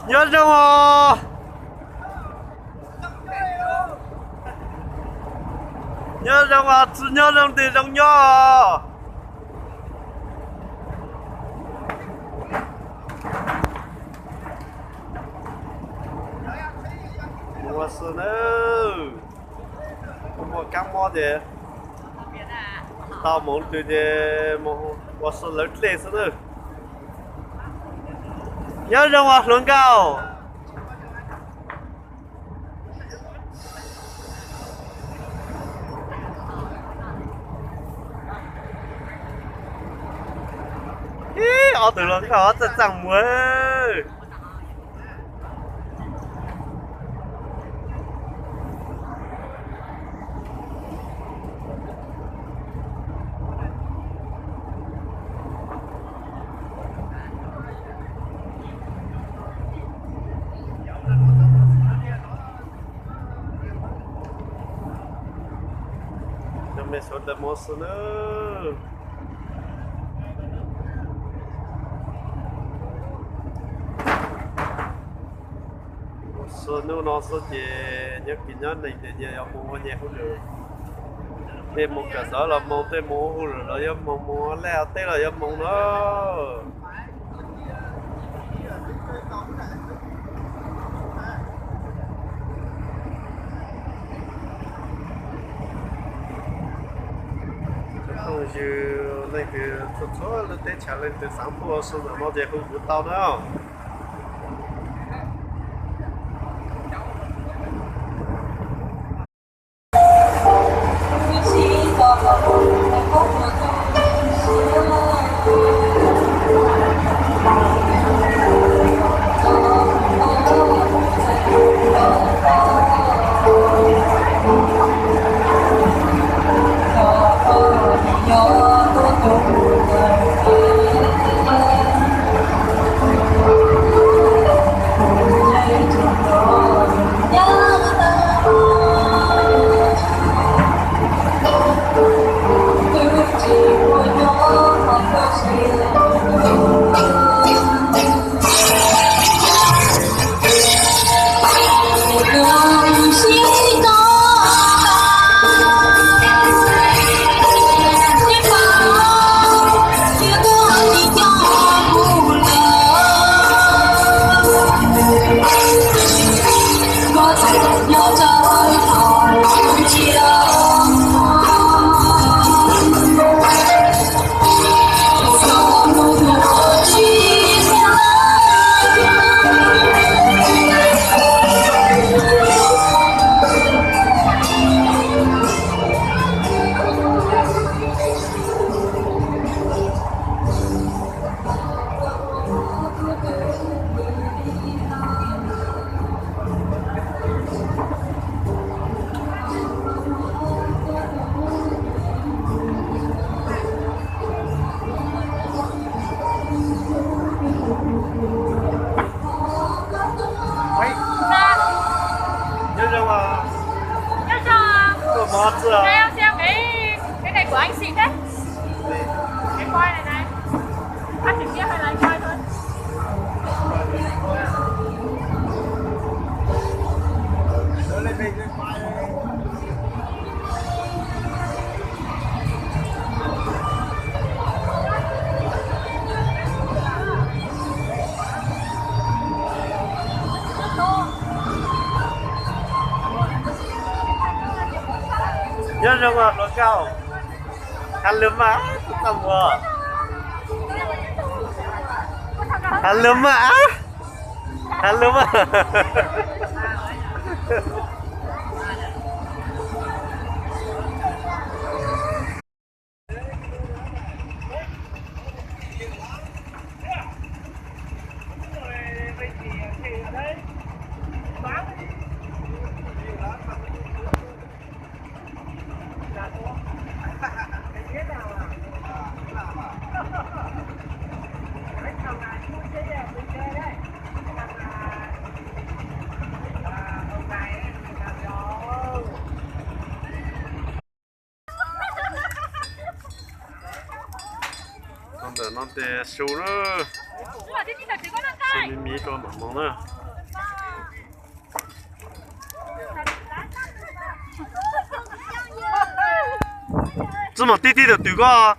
Nyob zoo os. Nyob zoo os, txhua nyob zoo nti zoo nyob os. Mus ua si nawb. Muaj kab mob ces tau mus twg ces mus ua si lawv dlej xwb nawb. Nyob zoo os hluas nkauj. Ib ob tug hluas nkauj txaj txaj muag. Cov me sawv daws mus ua si nawb. Ua si hnub no xwb ces nyob kis nyob nees ces nyias yuav mus ua nyias hauj lwm. Tej mus kawm ntawv los mus, tej mus ua hauj lwm los yuav mus, mus ua liaj ua teb los yuav mus na. Phooj ywg leej twg txhua txhua lub teb chaws leej twg xav tuaj ua si ntawm no ces hu kuv tau na. Nyob zoo. Nyob zoo. Tuaj mov txwj. Cái này của anh Sịt đấy. Cái quay này này. Phát trực tiếp hay là anh quay thôi? Nyob zoo hluas nkauj. Has lwm mas, txaj muag. Has lwm mas, has lwm mas. Tes su na, su miv miv rau mam mus na. Txhob mam tib tib tus twm koj.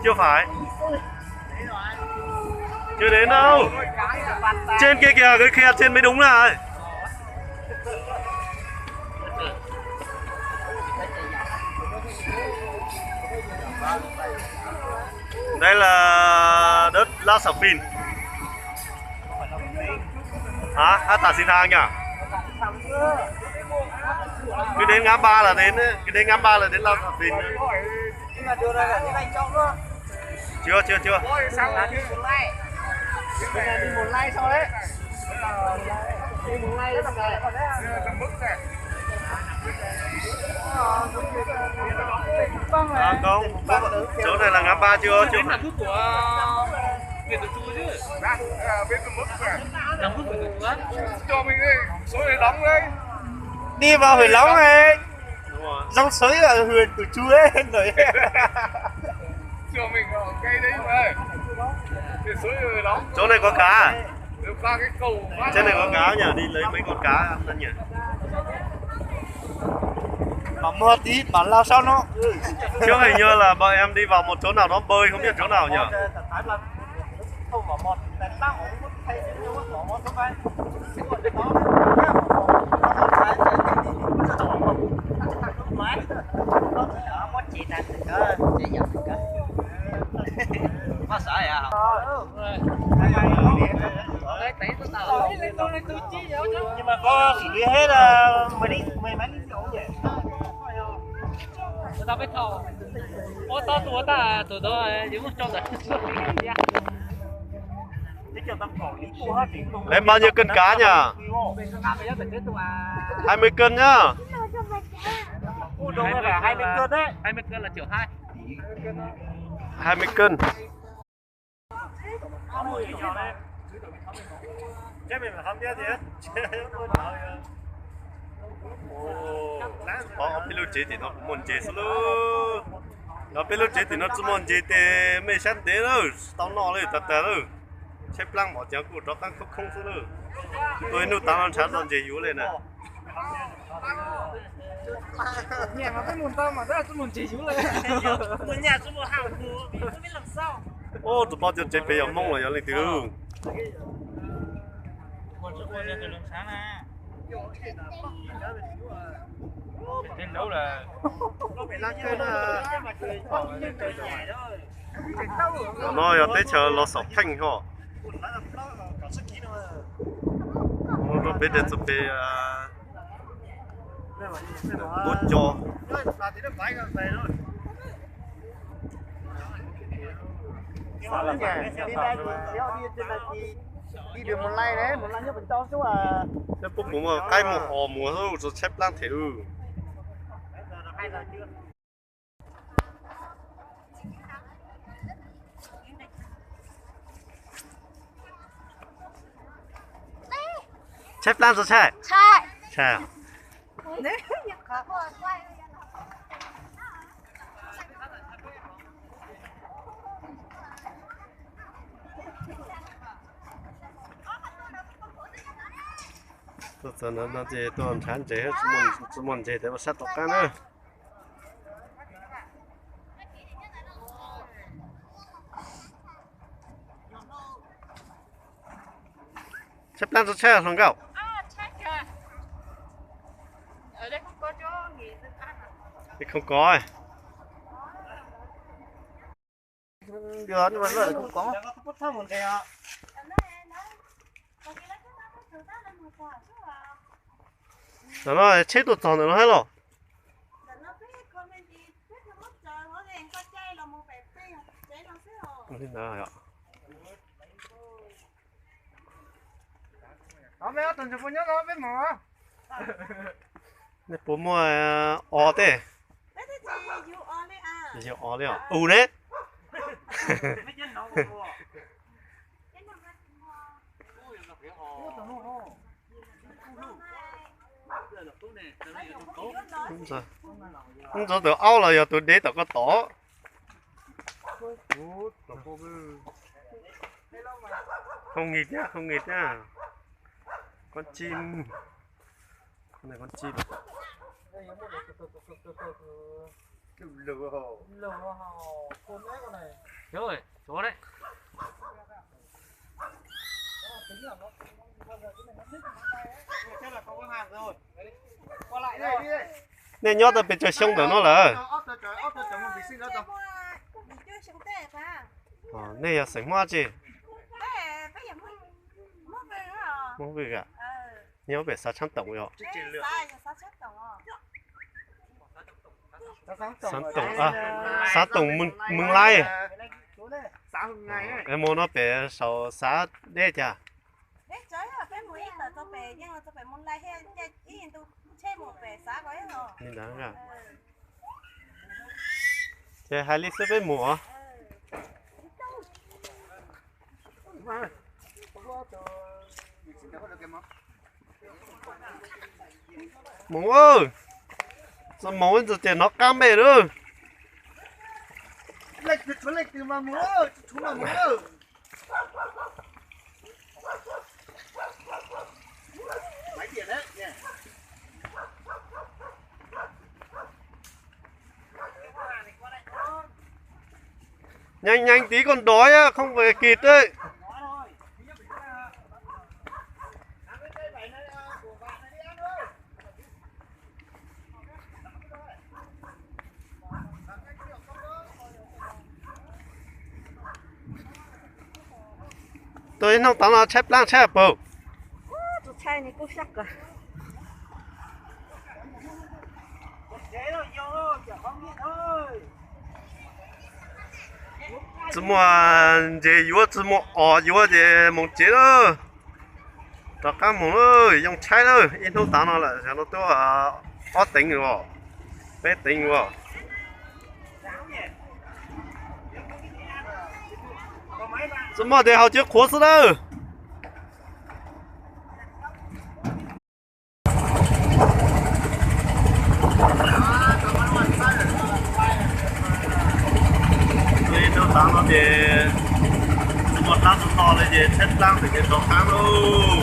Chưa phải. Chưa đến đâu. Trên kia kìa, cái kia trên mới đúng là. Đây là đất Lạp Sả Phìn. Hả? Hả, Tả Xin Hàng nhỉ? Cứ đến ngã ba là đến, cứ đến ngã ba là đến Lạp Sả Phìn. Chưa, chưa, chưa. À, không, chỗ này là ngã ba chưa? Chưa phải. Đi vào Huệ Lống này. Đúng rồi. Dòng suối ở huyện Tủa Chùa ấy, nổi. Chỗ này có cá à? Trên này có cá nhỉ? Đi lấy mấy con cá ăn nhỉ? Mà mua tí mà lao sao nó. Trước hình như là bọn em đi vào một chỗ nào đó bơi không biết chỗ nào nhỉ? Nhưng mà có xử lý hết, ờ, mười lít, mười mấy lít rượu nhỉ? Tao biết thầu. Ủa, tao tua tao, tụi đó, ờ, dưỡng một trong đó. Lấy bao nhiêu cân cá nhỉ? Hai mươi cân nhá. Hai mươi cân là triệu hai. Hai mươi cân. Ov, peb lub tsev tim no kuv muaj ntses xwb lauj. Ov, peb lub tsev tim no tsis muaj ntses ces mej sab ntev lawm, tsis tau noj lawm, tag tag lawm. Tshaib plab mos ces kuj rov qab khoob khoob xwb lawm. Tuaj ib hnub tav no ntshav txog ntses yuav li na. Ub, tus poj cov tsev pem yog Hmoob los yog leej twg? Qhov no yog teb chaws Los Xom Pheej ho. Mus rau Peb de txog pem ntuj co. Peb puas mus qaib mus os mus xwb, tsis tshaib plab them lawm. Tshaib plab tsis tshaib? Tshaib. Tuaj txog no ces tuaj nrhav ntses, tsis muaj ntses ces ua sab tom qab na. Tshaib plab tsis tshaib hluas nkauj? Khoom kov. Tam no tsheb tuaj txog ntawm no thiab los? Nej puas muaj os tej? Yus os li os. U ne? Ntxov tus aub los yog tus dev tom ko tod. Khoom nqis thiab, khoom nqis thiab. Kob tsib, kob tsib. Nej nyob tau pes tsawg xyoo ntawm no lawm? Nej yog xeem Hmoob tsi? Hmoob Vwj a? Nyob pem xav Tshab Toom yom? Xav Toom, xav Toom Meej Laib. Es mus no pem saum xav deb cas? Li ntawd. Ces hais li xwb peb mus os. Mus, txoj moo ib ntsis ces hnov qab npe lawm. Nyeem nyeem tid koj nrov, không phải kịp đấy. Tuaj ib hnub tav no tshaib plab tshaib puas? Tsis muaj ntses yuav, tsis muaj os yuav ces mus tsev lawm. Rov qab mus lawm, yoo tshaib lawm, ib hnub tav no lawm, no tuaj ob teev os, peb teev os. Tsis muaj ces haus cawv qhuav xwb lawm. Ib hnub tav no ces tsis muaj dab tsi to li ces tshaib plab ces rov qab lauj.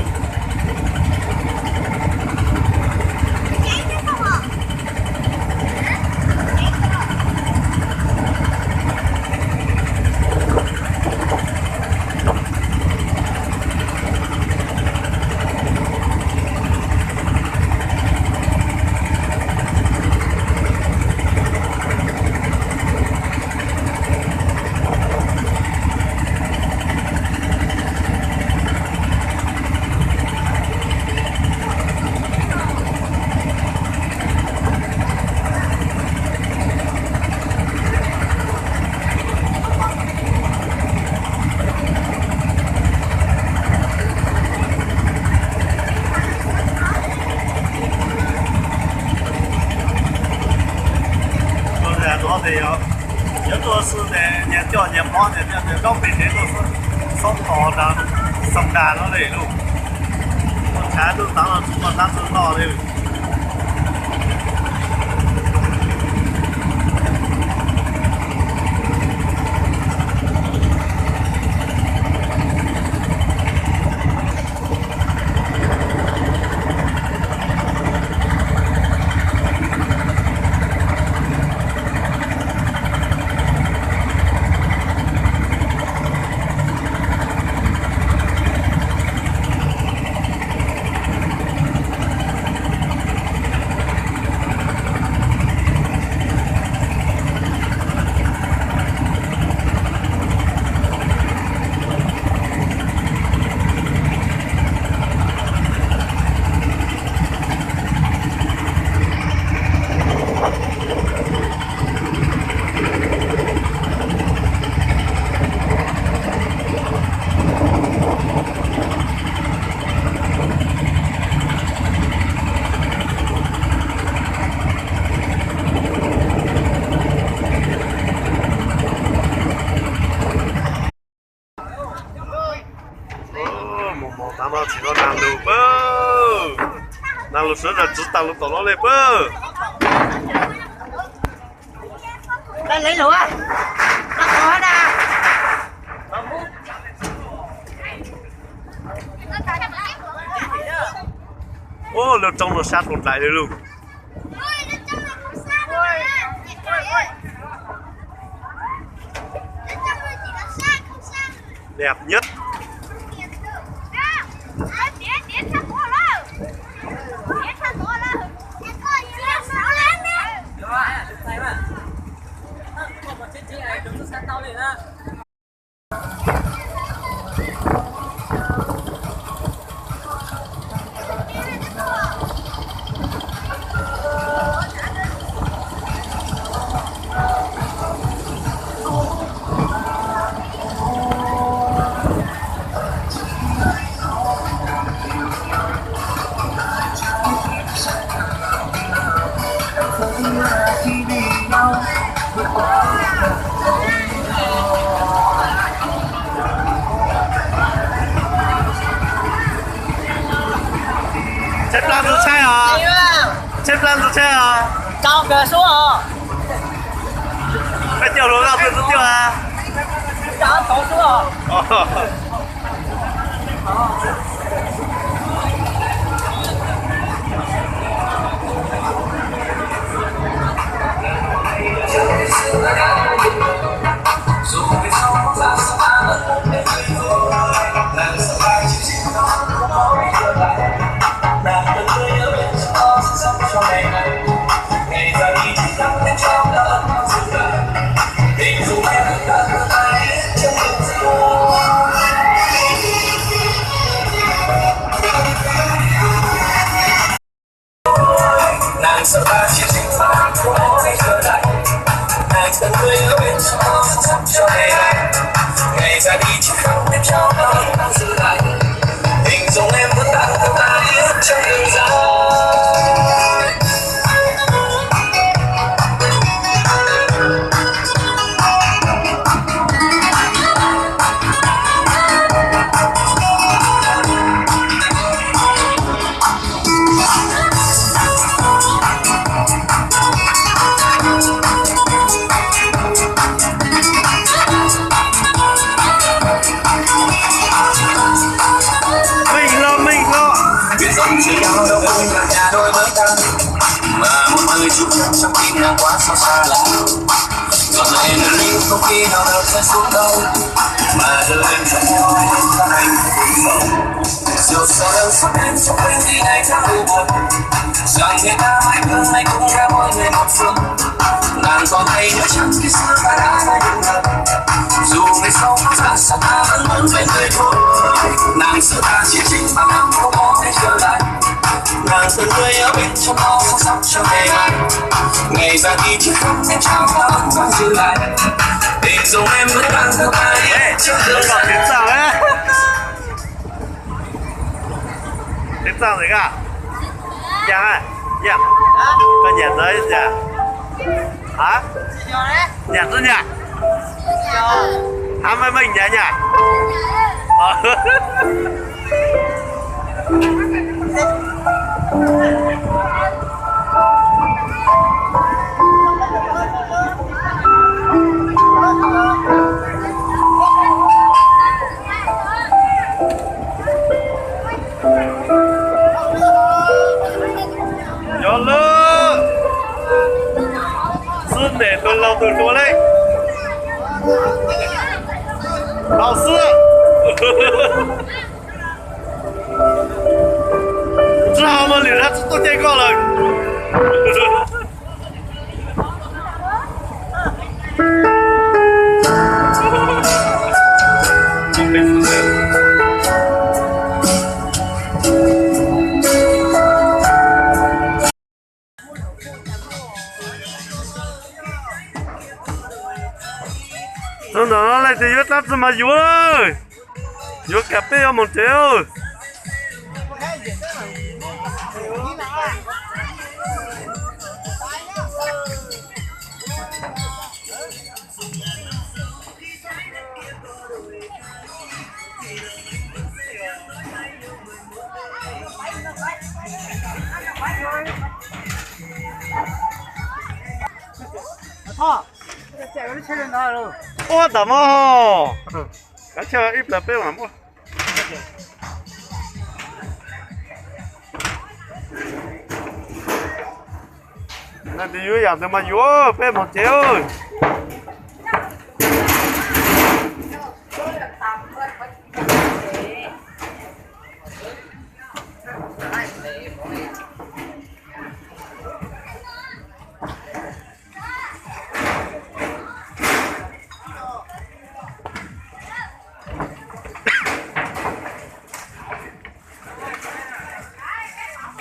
Nyob tuaj xwb ces nyias coj nyias mob, nyias coj nyias zaub pem tsev tuaj xwb, xoob tos tas xoo tas no li lauj. Tshav ntuj tag los tsis muaj tab txwj noj li. Mus mus tav no tsis tau nag lug pab, nag lug sawv daws tsis tau lug tom no li pab. Ub, lub roob no sab tau dlais li lauj. Đẹp nhất. Tshaib plab ntxhov tshaib os. Tshaib plab ntxhov tshaib os. Koj coj hluas nkauj twg tuaj cuag? Meej hlo, meej hlo. Ê, lub no tsis txawj a, tsis txawj ntawm koj, nyiam, nyiam, koj nyiam ntawd cas? Hả? Nhạc đó nha. Hả, mày mày nhạc nha. Yog lawm. Xwb ntes tus laus tus hluas li. Laus xwb. Tsis hau mas lwm zaj tsis tuaj cem koj lawm. Txog ntawm no leej twg yuav tab txog mas yuav, yuav kam peb yuav mus tsev. Ua tam mog, kav tsij ib pliag peb mam muab. Leej twg yuav yam ntawd mas yuav, peb mus tsev.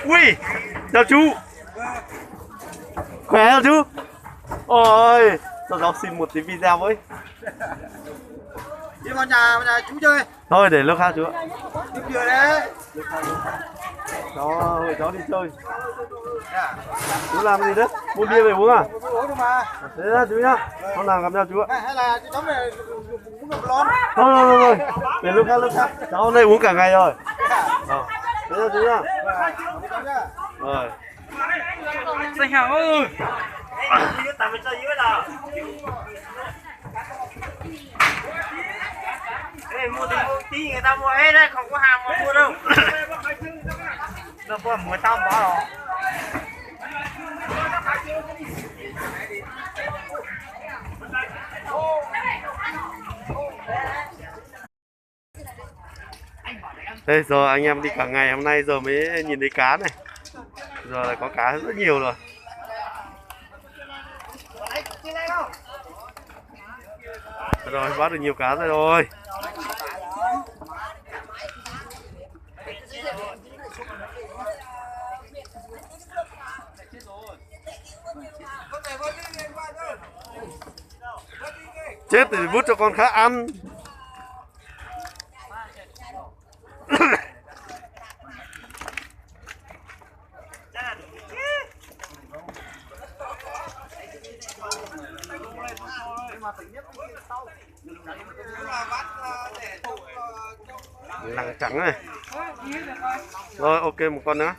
Ui, chào chú. Khỏe không chú? Ôi, sau đó xin một tí video với. Thôi để lúc khác chú ạ. Đó, cháu đi chơi. Chú làm gì đấy? Mua bia về uống à? Thế nhá, chú nhá. Hôm nào gặp nhau chú ạ. Thôi, thôi, thôi, thôi. Để lúc khác, lúc khác. Cháu hôm nay uống cả ngày rồi. Ờ. Thế nhá, chú nhá. Rồi. Xanh Hào ơi. Ê, mua thì mua tí, người ta mua hết đấy, không có hàng mà mua đâu. Nó có mua tao bỏ rồi. Ê, giờ anh em đi cả ngày hôm nay giờ mới nhìn thấy cá này. Giờ là có cá rất nhiều rồi. Rồi, bắt được nhiều cá ra rồi. Chết thì vứt cho con khác ăn. Lăng trắng này. Rồi, ok, một con nữa.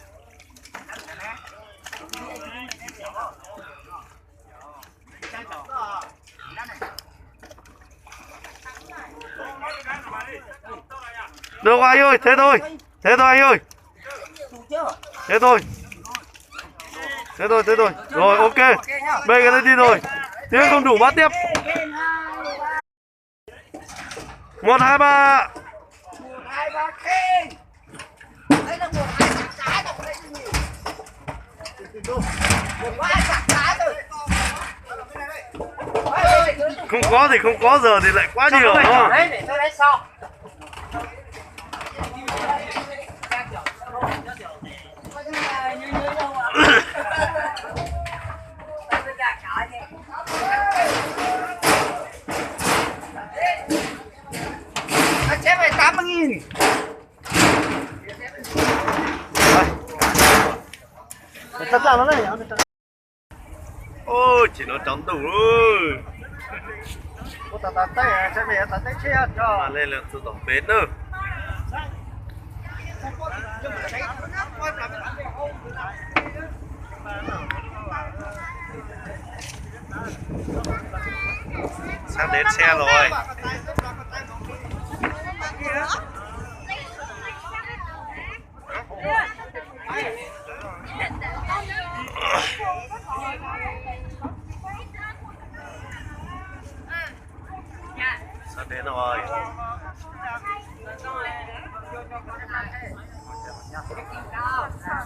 Được rồi anh ơi, thế thôi. Thế thôi anh ơi. Thế thôi. Thế thôi, thế thôi. Rồi, ok. Đây, cái này đi rồi. Tiếng không đủ, bắt tiếp. Một, hai, ba. Không có thì không có, giờ thì lại quá nhiều đúng không? Chép về tám mươi nghìn. Đây. Thật ra nó này. Ua, chim no tsaus ntuj lawm. Ua, tas tas teb, tas teb tsheb tso. Mas le lawm txog tom pem nawb. Sab dev tsheb los.